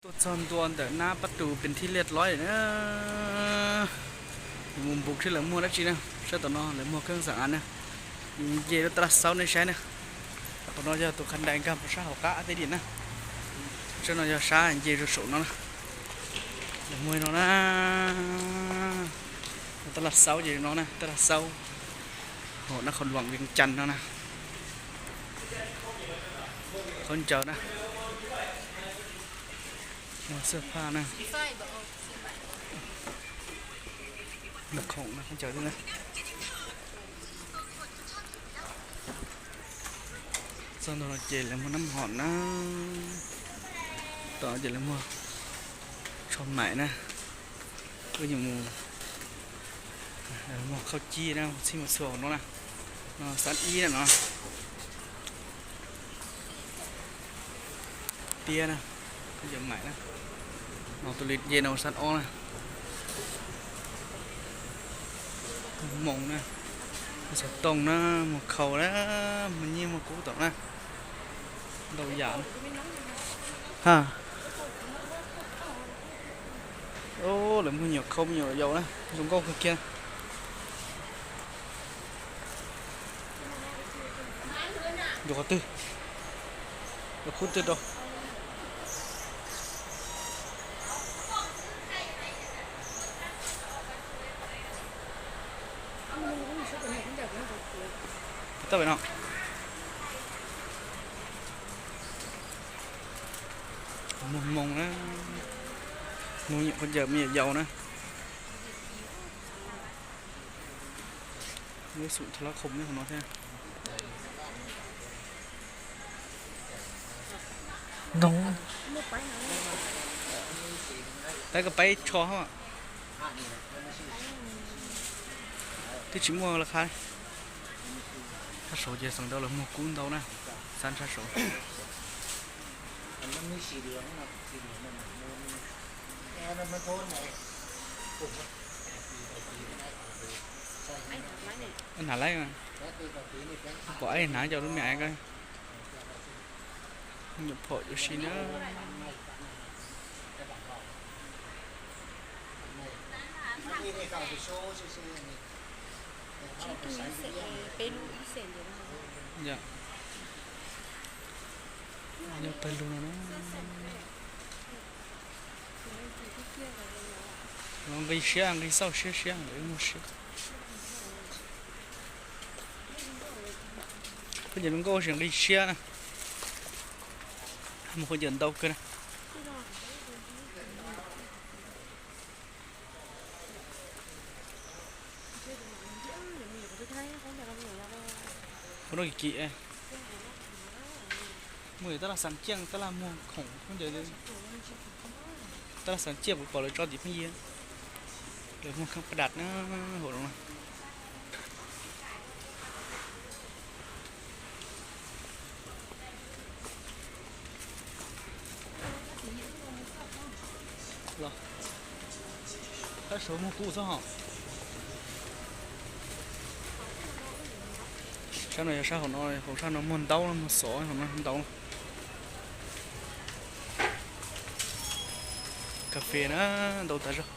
Tuaj txog ntua ntawm nab pab tus pes thib liaj loib na, mus npus seb lawv muag dab tsi na. Sab tom no lawv muag kheeb xam av na, nce lub tab laj xaub nej saib na. Qhov no yog tus qhab dais nkag puas sab hauv qab tej diam na. Sab no yog sab nce rau saum no na. Lawv muag no na, tab laj xaub ces no na, tab laj xaub hauv Nab Qhoos Luam Vias Cas no na. Khaub ncaws na, muag xwb phaj na, muag khoom na, khaub ncaws na. Txog ntua no ces lawv muag nab hom na, tom ces lawv muag tsho maim na. Wb yuav mus muag khaub cib na, txhij mus txhua no na. No xab ib na no. Tiab na, khaub ncaws maim na. No tus li nce no xab ob na. Muag moos na, muag xov tooj na, muag khau na, muag nyiaj muag kub tom na. Ntau yam na. Ha, lawv muag nyuam khau me nyuam yaus na, zoo nkauj kawg kiag. Yuav qhov twg? Yuav khub twg rau? Tau no. Muag moos na, muag nyuam khaub ncaws me nyuam yaus na. Muaj ib xum tha lab khoom nyob hauv no thiab. Noog. Peb koj peb tsho hab. Twb tsis muaj lawv qha. Sab saud ces xeem ntau lawv muag kub ntau na. Xab sab saud. Hnav laib, pom ib hnav cov lub me aiv ko. Nyuam phom yuav si na. Yog pawg lug no na. Los nqi siab, nqi xauj siab siab, lawv muag siab. Khaub ncaws zoo nkauj tsis nqi siab na. Muag khaub ncaws ntau kawg na. Qhov no kim kim, muaj tab laj xav ciaj, tab laj muag khoom khaub ncaws. Tab laj xav ciaj kuv pom lawv tso tim pheej yig, lawv muag kheej pas das na, hauv no na. Los, sab saud muag kub xwb hos. Sab no yog sab hauv no, hauv sab no muag ntaub, muag xov hauv no ntau. Kas fes na, ntau tas zog.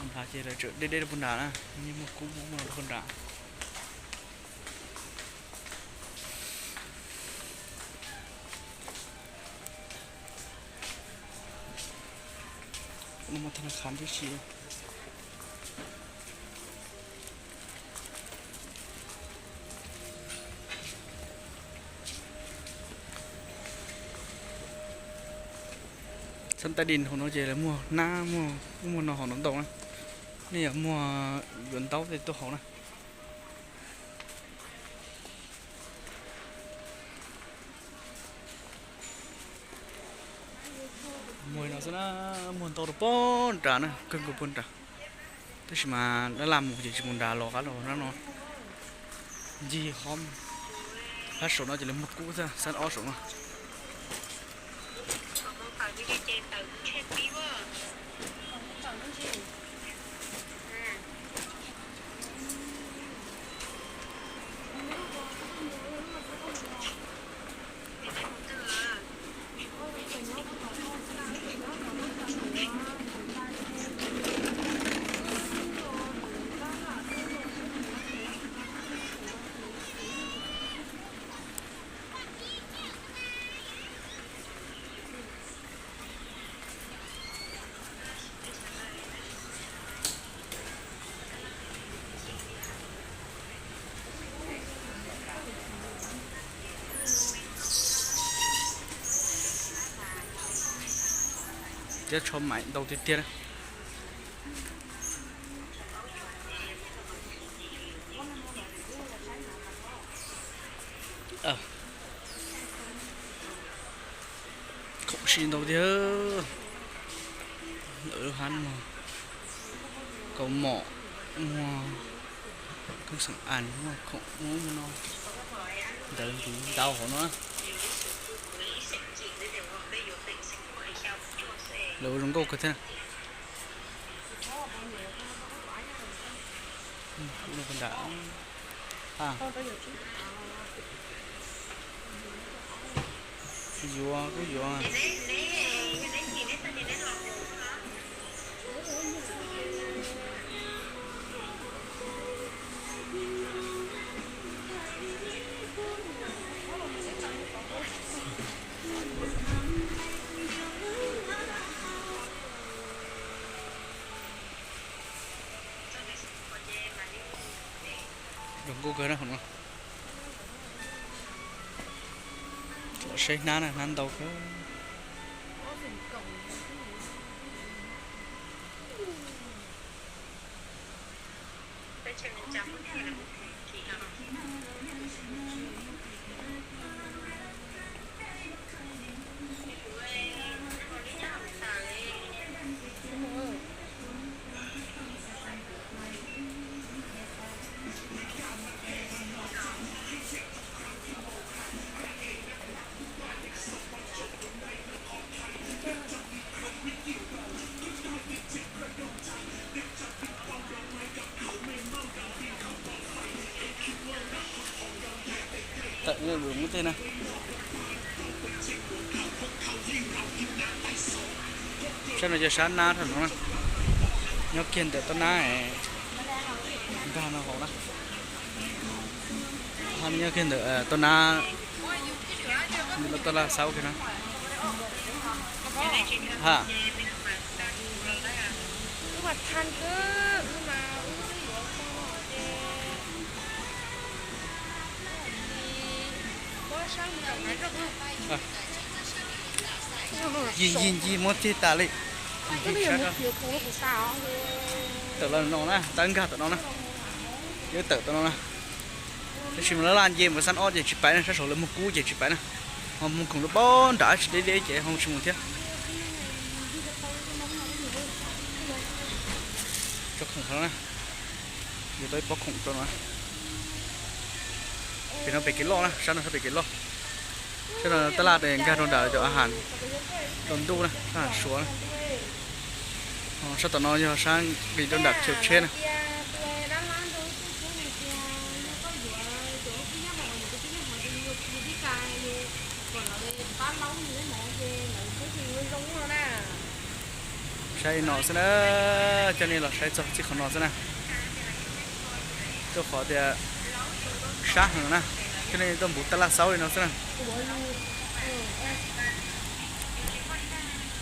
Nrad ces lawv tseem deb deb rau puag nrad na, yeej muag kub muag rau puag nrad. Muaj thab na khav tib si. Xab tais dis hauv no ces lawv muag nab, muag, muag no hauv no ntau na. Nej yog muag yuav ntaub tej tuaj hauv na. Muag no xwb na, muag ntau rau puag nrad na, kawg nkaus puag nrad. Tab sis mas dab laj mus ces tsis mus nrad los qab los na no. Ncig hov, sab saum no ces lawv muag kub xwb, xab ob saum no. Cov tsho maim ntau tiag tiag. Khoom sib ntau tiag. Lawv lub hab no, kaus mom, muag koob xeem as, muag khoom ub no, ntawv ntxiv ntau hauv no. Lawv ua zoo nkauj kawg thiab. Yuav kuj yuav. Zoo nkauj kawg na. Saib hnab na, hnab ntau kawg. Tawm muab tej na. Sab no yog sab nab rau no na. Nyob kiag ntawm toj nab nkag no hauv na. Nyob kiag ntawm toj nab, toj laj xaub kiag na. Ha. Ncig ncig ncig muab cig tas li. Tawm los no na, tab nkag tom no na. Yuav tawm tom no na. Tab sis mas laj laj nce mus xab ob ces tsis pais na, sab saud lawv muag kub ces tsis pais na. Ho muag khoom rau pob nram tsis deb deb ces ho tsis mus thiab. Tso khoom qhov no na. Yuav tau ib pob khoom rau no. Pem no pem kev loj na, sab no sab pem kev loj. Sab no tab laj nkag rau nram cov a has rau ntuj na, a has Suav na. Sab tom no yog sab nqis rau nram chaw tsheb na. Saib li no xwb na, coj nej los saib txog txij qhov no xwb na. Rau qhov tias sab heev na, coj nej tuaj npuv tab laj xaub li no xwb na.